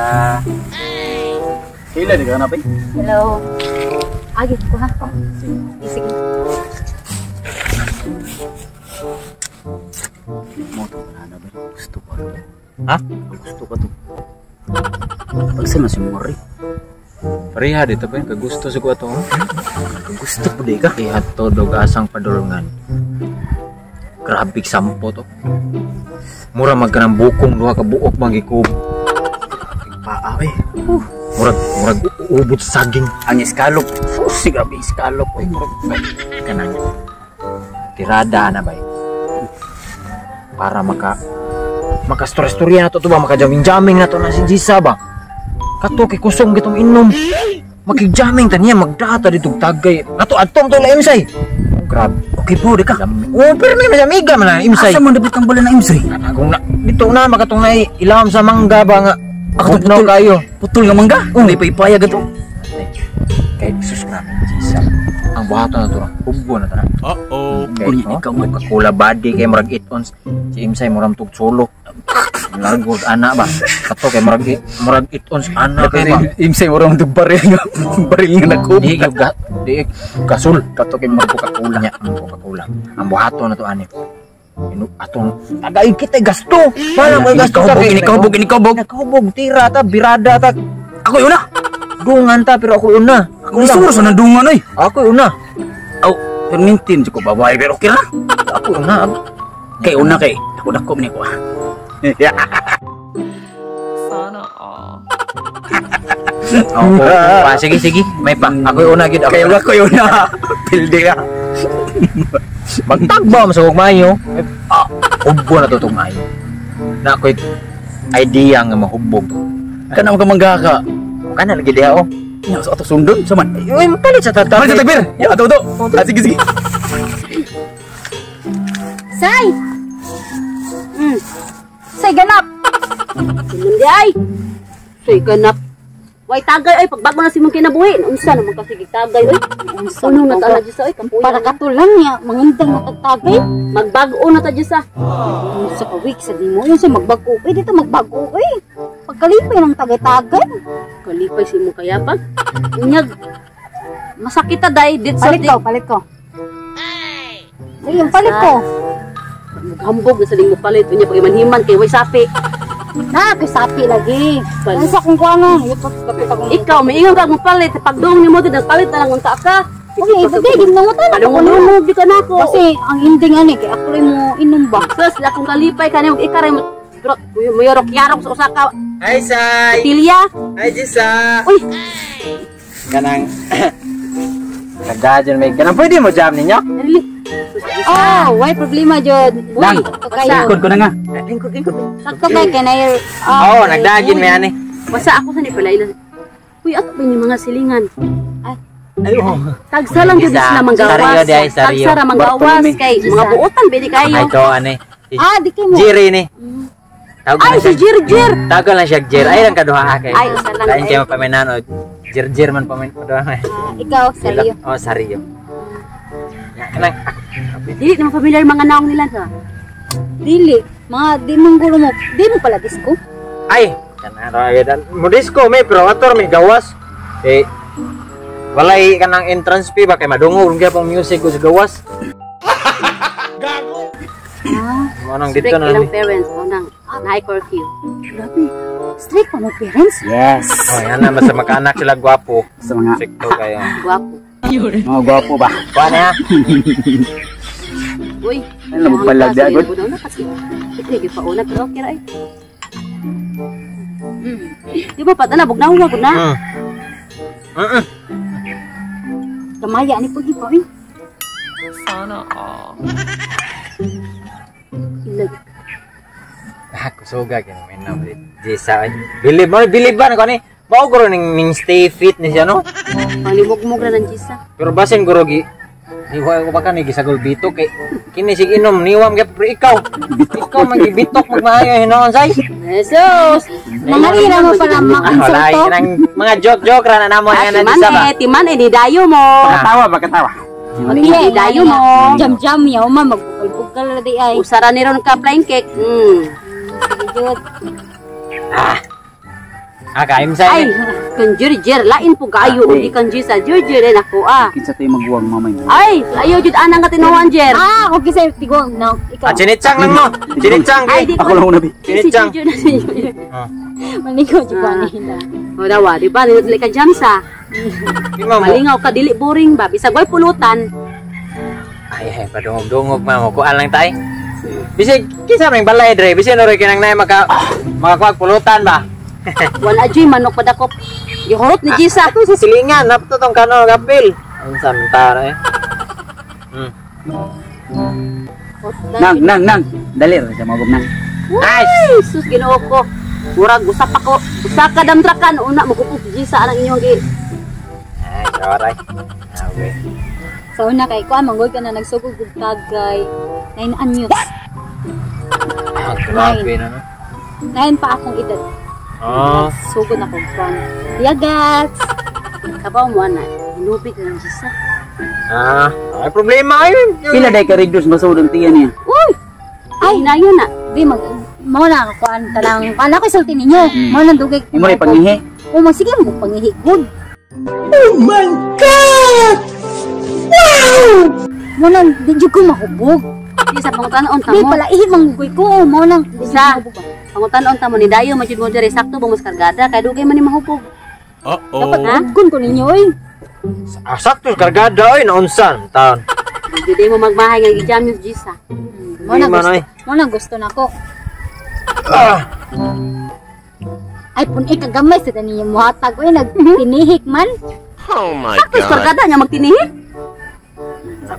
Jisa. Kailan di ka na, pe? Hello. Agi ko ha. Sige. Sige. Mo to na ba? Gusto pa to. Ha? Gusto ka to. Pagsa na si Mori. Pareha dito pa yun. Kagusto sa ko ato. Gusto po di ka. Ihatod og asang padulungan. Grabe sampo to. Mura mag kanang bukong duha ka buok bang gikub. Paa eh. Murag ubot sa saging. Ang iskalop. Sus, grabe iskalop. Ay, murag. Kanang tirada na bay. Para maka story-storya na to ba, maka jamming-jamming na to na si Jisa ba. Kato kay kusong gitong inom. Makig-jamming ta niya magdata dito tagay. Ato atong to la imsay. Oh, grabe. Okay po, di ka. Oh, pero may amiga man na imsay. Asa man dapat ang bala na imsay? Kanagong na dito na makatong na ilawom sa mangga ba nga. Ako Bugnaw putol. kayo. Putol nga mangga. Oh, may paipayag ato. Kay sus grabe Jisa. Ang buhaton na to na. Hubgo na to na. Uh-oh. Kay, Unya, oh, ikaw man. Coca-Cola body kay murag 8 ounce. Si Imsay murag tug solo. Largo ana ba. Kato kay murag 8 ounce ana kay ba. Imsay mo rin baril nga. Baril nga nagkub. Di gyud ga, di gasol kato kay murag Coca-Cola nya, ang Coca-Cola. Ang buhaton na to ani. Inu atong tagay kita gasto. Wala mo gasto ta. Inikahubog, inikahubog, inikahubog. Inikahubog tira ta birada ta. Ako yun na. Dungan ta pero ako una. Ako suro sa nandungan oy. Ako una. Aw, pero nintin ko babae pero okay ra. Ako una. Kay una kay ako dako ni ko. Ah. Sana all. Oh, pa, sige sige, may pa. Ako una gid ako. Kay ako yun na. Pildi ka. Magtagba mo sa kog maayo. Ah, hubbo na to tong maayo. Na ako'y idea nga mahubog. Kana mo ka manggaka. Kana lagi diha oh. Nya sa ato sundon sa man. Uy, mapalit sa tata. Palit sa tagbir. Ya ato ato. Ah, sige sige. Say. Say ganap. Simundi ay. Say ganap. Way tagay ay pagbago na si mong kinabuhi. Unsa naman kasi tagay oy. Unsa Unong man na ka? ta na oy kampuya. Para katulang niya, mangundang na tagtagay. Magbago na ta sa. Unsa ka week sa di mo, unsa magbago. Eh dito magbago eh. Pagkalipay ng tagay-tagay. Kalipay si mong kayapag. Unyag masakit ta day dit sa Palit ko, palit ko. Ay, yung palit ko. Maghambog na sa linggo palit unya pag imanhiman kay way sapi. Na, kay sapi lagi. Palit. Unsa kung kuano, yupot kapit akong. Ikaw may ingon ka mo palit pagdong nimo did palit na lang unta ka. Okay, ibigay din mo ta. Padungog di ka nako. Kasi ang ending ani kay ako rin mo inom ba. Sus, akong kalipay kanimo ikaray mo muyarok-yarok sa usa ka Hi Sai. tilya. Hi Jisa. Uy, Kanang Kagajon may kanang pwede mo jam ninyo? dali. Oh, why problema jud? Lang. Sakto kayo. Lingkod ko na nga. Lingkod lingkod. Sakto kay kanay. Oo, nagdagin may ani. Basta ako sa ni pala ila. Uy, ato ba yung mga silingan? Ay oh. Tagsa lang jud Isa. sila manggawas. Sariyo di ay, sariyo. Tagsa ra manggawas Bartolome. kay mga buotan bini kayo. Ay to ani. Si Ah, di kay mo. Jerry ni. Tawag Ay, na si siya. Jir Jir. Tawag lang siya Jer. Ay lang kaduha kay. Ay, usa lang. Lain kayo mapaminan o Jer Jer man pamin paduha. Ah, ikaw, sariyo. Oh, sariyo. Ya, kanang Dili naman familiar mga naong nila sa. Dili, mga di mong gulo mo. Di mo pala disco. Ay, kanang ra mo disco may pero ator may gawas. Eh walay kanang entrance fee ba kay madungog ron gyapon music ko sa gawas. Ah, Mo nang dito Strict na ilang ni. parents mo nang naay curfew. grabe. Strict pa mo parents. Yes. Oh, yan na basta makaanak sila gwapo. Sa mga Stricto kayo. Gwapo. mga gwapo ba? Kuan ha? Uy. Ano mo palag di agad? Ito pa una pero okay ra ay. Di ba pa na bugnaw na gud na. Kamaya ni pag ipa eh. Sana all. Ilag. Ah, kusuga kini may na Jisa. Bilib mo, bilib ba na ni? Mao guro ning stay fit ni siya no. Panimugmug ra ng Jisa. Pero basin guro gi Niwa ko baka ni gisagol bito kay kini sig inom niwam gyud pero ikaw. Ikaw man gibitok magmaayo hinuon say. Jesus. Mga ira mo pala Wala makonsulto. kanang mga joke-joke ra na namo Ah, yan na timan Jisa ba. eh, timan eh, di dayo mo. Pakatawa, pakatawa. Okay, Dayo mo. Jam-jam yaw ma magbukal-bukal ra di ay. Usara ni ron ka flying cake. Sige jud. Ah. Ah, kaim sa Ay, kan Jerjer lain po kaayo Ah, ug kan Jisa Jerjer din ako ah. Kinsa tayo magwang mamay mo. Ay, ayaw jud anang katinuan Jer. Ah, okay sa tigong no, ikaw. Ah, chinitsang lang mo. Chinitsang. Ay, di Ako lang una bi. Si Chinitsang. Jerjer na si Jerjer. Maligo jud ko Ah. ani na. O dawa, di ba? Dili ka jamsa. Di mo. Malingaw ka dili boring ba? Bisag way pulutan. Ay, ay, padungog-dungog ma mo. Kuan lang tay. Bisig, kinsa man balay dre? Bisig no kinang nay makakuag pulutan ba? Wala jud manok padakop. Gihurot ni Jisa. Ato sa silingan, napto tong kano gapil. Unsa man tara eh. Nang nang nang. Dali ra sa magog nang. Nice. Ay, sus Ginoo ko. Murag usap ako. Usa ka damtrakan una magupok si Jisa anang inyong gi. Ay, oray. Ah, okay. Sa una kay kuan manggod ka na nagsugod og tagay. 9 anyos. Ah, grabe na no. 9 pa akong edad. Oh. Sugod ako kuan. Yagats. Kabaw mo ana. Hinubig na ni Jisa. Ah, ay problema ay. Pila day ka reduce masud ang tiyan niya. Uy! Ay, nayon na. Di mag mao na ako kuan talang kuan ako isulti ninyo. Mao nang dugay. Imo rin pangihi. O oh, sige mo pangihi gud. Oh my God! Wow! Mo nang di jud ko mahubog. Di sa pangutanon ta Di mo. pala ihi manggugoy ko. Mao nang di jud ko Sa. mahubog ba. Pangutanon ta mo ni dayo man jud mo diri sakto ba mas kargada kay dugay man ni mahubog. Dapat Ha? hubgon ko ninyo oy. Ah, sakto kargada oy naunsan taon. Di jud mo magmahay nga gijam ni Jisa. Mao nang Di man, gusto. oy. Mao nang gusto nako. Ah, Ay pun ka gamay sa tanin yung muhatag oy nagtinihik man. Oh my Sakto sa God. kargada niya magtinihi.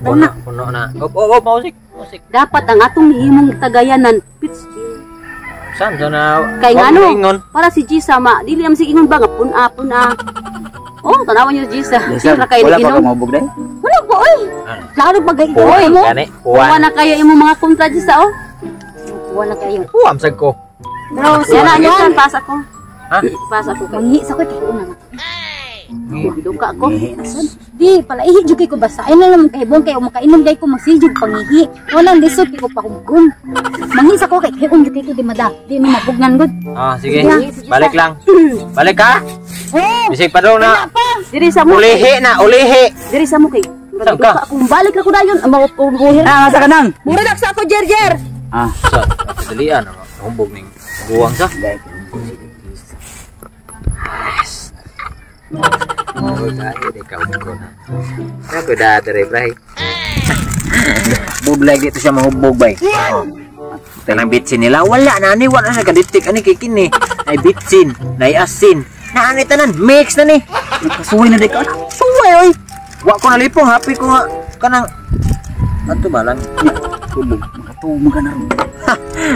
puno, puno na. Op, op, op, musik, musik. Dapat ang atong himong tagayanan pits Saan sa na? Kay wag ngano? mo ingon. Para si Jisa ma dili am sige ingon ba nga puna puna. Oh, tanawan niyo si Jisa. Jisa, Sira kay wala pa ka ginom. mahubog day. Wala ba oy? Lalo bagay ko Puwan mo. gani, Kuha puwan. na kayo imong mga kontra Jisa oh. Wala kayo. Puwan sad ko. Pero Yan na sa niyo pas ako. Ha? Pas ako kay. Manghi sa ko kay una na. Duka ko. Ngihi na sad. Di pala ihi jud kay ko basta ay na naman kahibong kay makainom day ko magsijud pangihi. Wala lisod kay ko pahubgon. Manghi sa ko kay kahion jud kay ko di mada. Di na mabugnan gud. Ah, sige. Sige. Balik lang. Balik ka. Oh, Bisig pa daw na. Diri sa mo. Ulihi na, ulihi. Diri sa mo kay. Saan ka? Duka ako balik ra ko dayon ang mga ubuhin. Ah, asa ka nang? Mura sa ako Jerjer. Ah, Sa, dalian ano, humbog ning buwang sa. day. Oh, dai di ka humbog na. Ako da dere bray. Budlay dito siya mahubog bay. Tanang bitsin nila wala na ani wala na kaditik ani kay kini. Ay bitsin, nay asin. Na ani tanan mix na ni. Nakasuway na day ka. Suway oy. Wa ko nalipong happy ko nga kanang ato ba lang. Tubog, makatuog man ka na ron.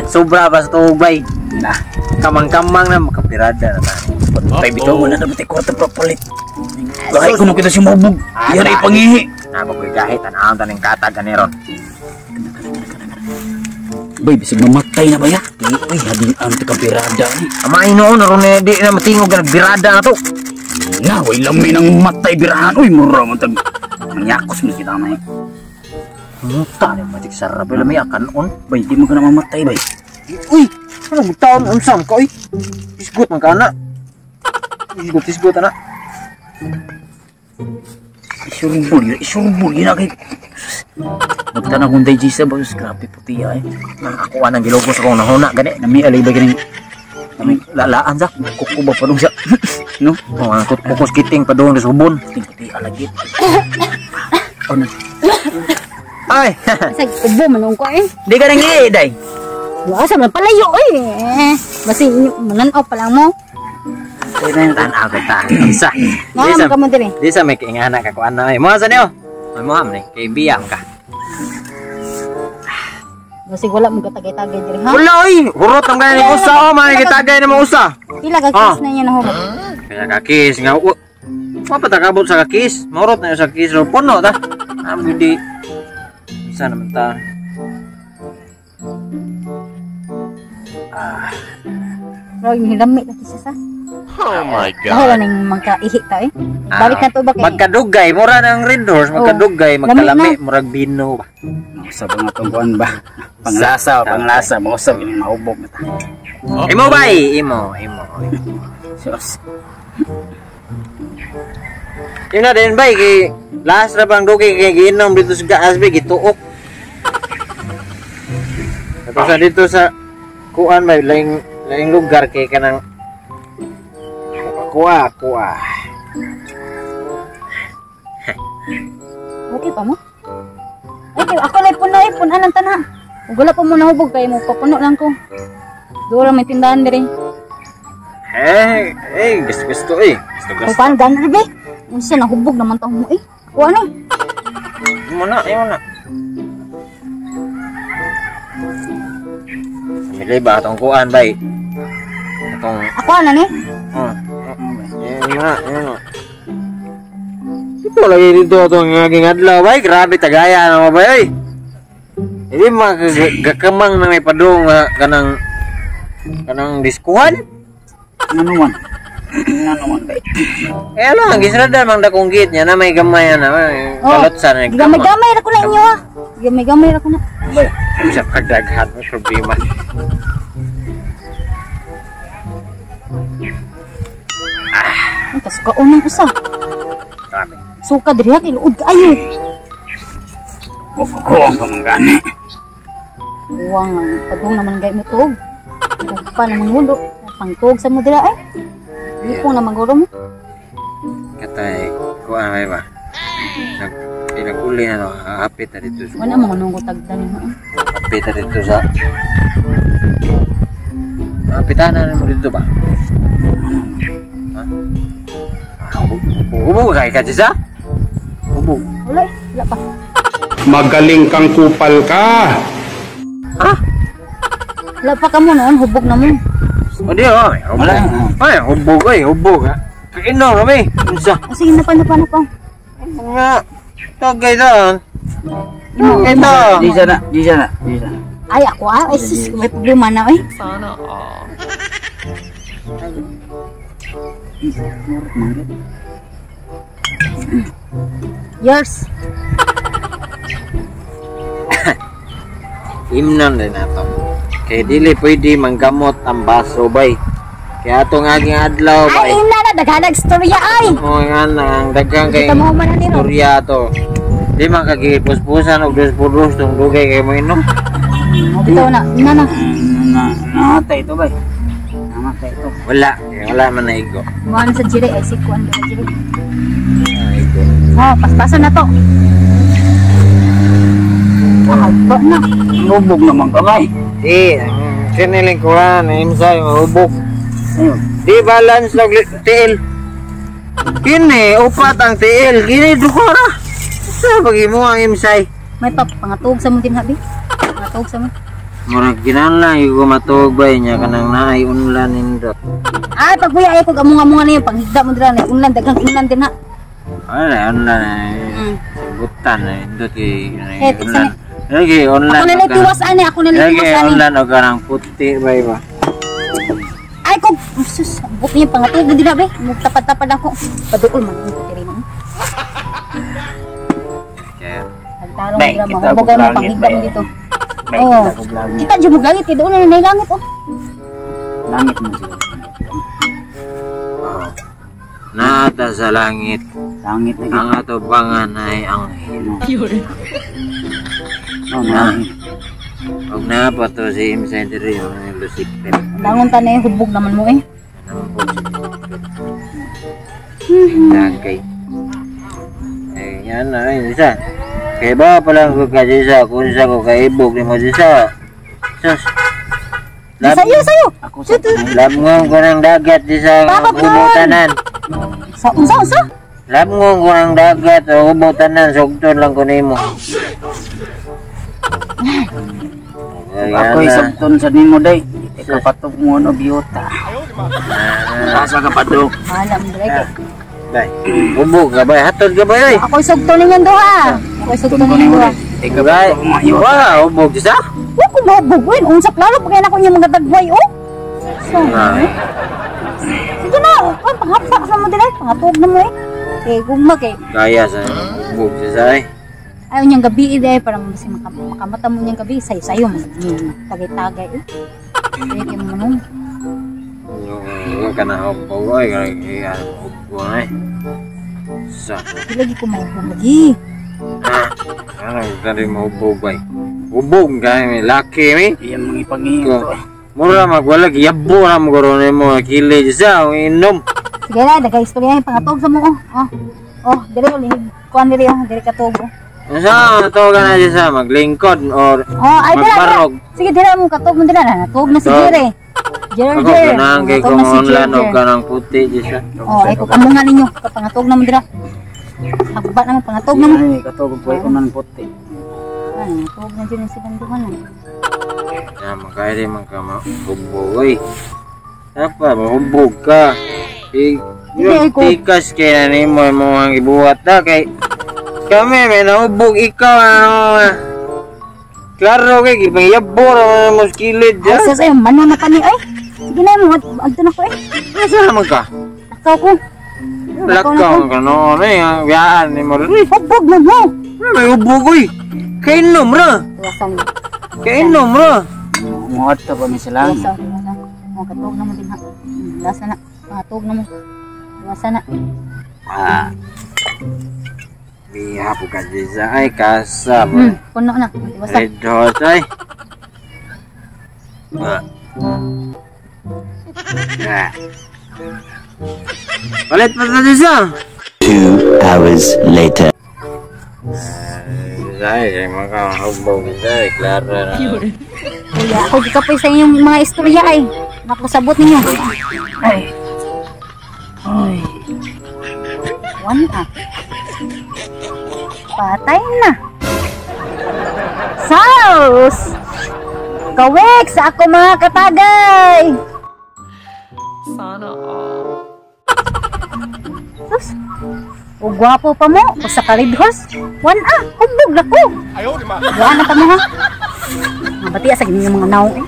Sobra ba sa tuog bay. Na. Kamang-kamang na makapirada na tayo. Patay bitaw mo na dapat kwarta para palit. Gahi ko kita si mahubog. Yan ay pangihi. Na bagoy gahi tan-awon taning katag ani ron. Bay, bisag mamatay na ba ya? Di, uy, hadi ang tikapirada ni. Amay noon ron eh, di na matingog nga nagbirada na to. Na, way lami ng matay birahan. Uy, mura mo tag. Manyakos mo kita may. Muta ni matik sarap lami akan on. Bay, di mo ka na mamatay, bay. Uy, ano butaon unsam ka uy? Isgot man ka ana. Isgot isgot ana. Isurbol, isurbol. Yun na kay... Magtanang kung digest ba? Sus, grabe puti ay. Ako anang gilugos akong nahuna gani. Nami alay ba ganing... Nami Lalaan sa. kuko ba pa nung sa... No? Oh, ang kukos kiting pa doon sa hubon. Ting puti alagit. Ano? Ay, sa ubo man ko eh. Di ka nang iiday. Day. Wa sa man palayo oy. Eh, basi mananaw pa lang mo. tan-aw ko ta. Isa. Mga Di sa ka mo diri. di sa may kaingana ka kuan na. Mo sa niyo. May mo ni kay biya ka. Basi wala mo katagay-tagay diri ha. Wala oy, hurot ang gani usa oh, may gitagay na mo usa. Pila ka Ah. kiss na niya nahurot. Kaya kakis nga wa wa pa takabot sa kakis. Maurot na yun sa kakis ro puno ta. Amo di isa naman ta. Pero yung hilamit na kisa sa. Oh my Dahil God. nang magkaihi ta eh. Balik na to ba kay? Magkadugay, mura ng Red Horse, magkadugay, Lami magkalami, murag bino ba. Mausap ang atong kuan ba? Panglasa, panglasa. Mausap. Yun ang mahubog na ta. Imo bay, imo, imo. Sus. Yun na din bay kay last ra bang dugi kay giinom dito sa gaas bay gituok. Tapos sa dito sa kuan bay laing laing lugar kay kanang kuha kuha. Okay pa mo? Ay, kay ako lang puno eh, punan ang tanan. Ug wala pa mo nahubog kay mo papuno lang ko. Doon lang may tindahan diri. Eh, eh gusto gusto eh. Gusto Kung gusto. paano ganon be? Unsa nahubog naman taong mo eh. Kuha na eh. Mo na, mo na. Mili ba atong kuan bay? Atong Ako na ni. oh. Yun na, yun na. Ito lagi dito atong ngaging adlaw bay, grabe tagaya na mo bay oy. Hindi magkakamang na may padung nga kanang kanang diskuhan. Ano man? Ano man bay? Eh lang, gisrada mang dakong gate niya na may gamay na may Oh, kalot sa na Gamay-gamay ra ko na inyo ah. Gamay-gamay ra ko na. Bay. Sa pagdaghan may problema. Ang kasukaon ng usa. Grabe. Suka diri ha kay luod kaayo. Kukuha ka man gani. Uwang ang padung naman gay mo tuog. Tuog pa naman hulo. Pangtuog sa mo dira ay. Lipong naman guro mo. Katay kuan may ba? Nag pinaguli na no, hapit na dito sa Wala mo nunggo tagdan nimo. eh. hapit na dito sa hapitan na mo dito ba? Ha? Hubog kay ka sa? Hubog. Wala eh, wala pa. Magaling kang kupal ka. Ha? Wala pa kamo noon, hubog na mo. O di oh, hubog. Wala. Ay, hubog ay, hubog ha. Inom kami. Unsa? O sige, napa, napa, napa. Nga. Tagay daan. Tagay ta. Di sana, di sana, di sana. Ay, ako ah. Ay, sus, may problema na eh. Sana all. Yours. Imnon din nato. Kay dili pwede manggamot ang baso bay. Kaya atong aging adlaw bay. Ay, ina na, daghanag storya ay. O nga na ang daghang kay Kita mo man na nino. istorya to. Di man kagipus-pusan og dus-pudus tong dugay kay mo inom. O, bitaw na, ina na. Na namatay ito bay. Namatay ito. Wala, kay wala man naigo. Muhan sa jire, ay si Kuan sa jire. Naigo. Oh, paspasan na to. Ah, ba na. Hubog naman ka bay. Di, kiniling kuan, imsay mahubog. Ayun. Di balance og tiil. Kini upat ang tiil, kini duha ra. Sa pag imo ang imsay. May pa, pangatog sa mo din habi. Pangatog sa mo. Murag kinahanglan yung matuog bay niya kanang naay unlan nindot. Ay, pagbuya ay kog amunga-munga na yung panghigda mo dira na unlan daghang unlan din ha. Wala unlan ay Mm. butan ay nindot kay Eh, tiksan unlan. Lagi unlan. Ako na lang tiwas ani, ako na lang Lagi tiwas ani. unlan og kanang puti bay ba. Ay kog sus, abot niya pangatog mo din habi. Mugtapad-tapad ako. Paduol man ko diri no. Kaya Nagtarong Bay, dira kita mahubog og mo langit, panghigda mo bay. dito. Bay, Oh. kita kog langit. Kita jud mo langit kay doon na na langit oh. Langit mo siguro. naata sa langit Langit na ang atubangan ay anghel. Oh, langit. Og naa pa to si Imsay diri ang Lucifer. Bangon ta na eh, hubog naman mo eh. Dagay. Eh, yan na, ay, isa. Kay ba pala ko ka isa, kung sa ko kaibog ni mo isa. Sus. Lab, Sayo sayo. Ako sa labngong ko ng dagat di sa Papa, ubo tanan. Sa unsa unsa? Labngong ko ng dagat o ubo tanan, sugton lang ko nimo. Ayan Ako na. isabton sa nimo day. Ikapatok mo no biyota. Asa ka patok? Alam dire kay. Bay. Ubo ka bay, hatod ka bay. oy. Ako sugto ninyo duha. Ako sugto ninyo duha. Bay. Wah, ubog sa? Wa ko mahubog oy, unsa klaro pa kay nako inyong mga dagway oh. So, Ah. sige na, oh, panghapak sa mo dire, pangatog na mo eh. Kay gugma kay Kaya sa ubog sa ay. ayaw niyang gabi eh, dahil para mas makamata mo niyang gabi, sayo-sayo, mas tagay-tagay eh. Kaya kay mo manong. Huwag ka na hubog oy, kaya hubog na eh. Sa, Di lagi ko mahubog lagi. ah, ano tadi mahubog bay? Hubog ka may laki mi. Iya mga ipangihi to. Mura magwala giyabo ra mo guro nimo kili sa inom. Sige na, dagay istorya yung pangatog sa mo. Oh, oh, oh dili ulit. Kuan dili oh, dili katog. Oh, Unsa to ka na sa maglingkod or oh ay dira. Dira. magbarog. Sige, dira mo katog mo dira na. Natog na si Tog. Jere. Jere, Ako Jere. ganahan kay Natog kung na si online og Jere. kanang puti di siya. Oh, ay ko kamo nga ninyo. Kapangatog na mo dira. Hagba na mo pangatog na mo. Ay, katog buhay ko man puti. Ay, natog na dyan si Banduhan. Ya makaya man ka mahubog oy. Dapat mahubog ka. I Hindi, ay, ko- tikas kay na nimo imong ang gibuhat ta kay kami may nahubog ikaw ano. Klaro kay gipangiyabo ra man mo sa kilid Ay, ya. sus, ay, mano na kani, ay. Sige na, mo, adto na ko, eh. Asa naman ka? Lakaw ko. Lakaw ka noon eh, ang biyaan ni mo rin. Hubog na mo. May hubog oy. Kainom ra. Iwasan mo. Kainom ra. Muhat pa mi sila. Iwasan, iwasan. Oh, katog na mo din, ha. Lasa na. Pangatog na mo. Iwasan na. Ah. Biha po ka dyan ay kasab. Puno na. Iwasan. Red hot ay. Ah. Ah. Palit pa sa dyan. 2 hours later. Ay, kay mga hubog ay klaro na. Kuya, ako gikapoy sa inyong mga istorya, ay. Nakusabot ninyo. Ay. Ay. One, ah. Patay na. Sauce! Kawek sa ako mga katagay! Sana all. Sus! O gwapo pa mo, o sa kalidhos. One ah, hubog na ko. Wala na pa mo ha. Mabati sa inyong mga naong eh.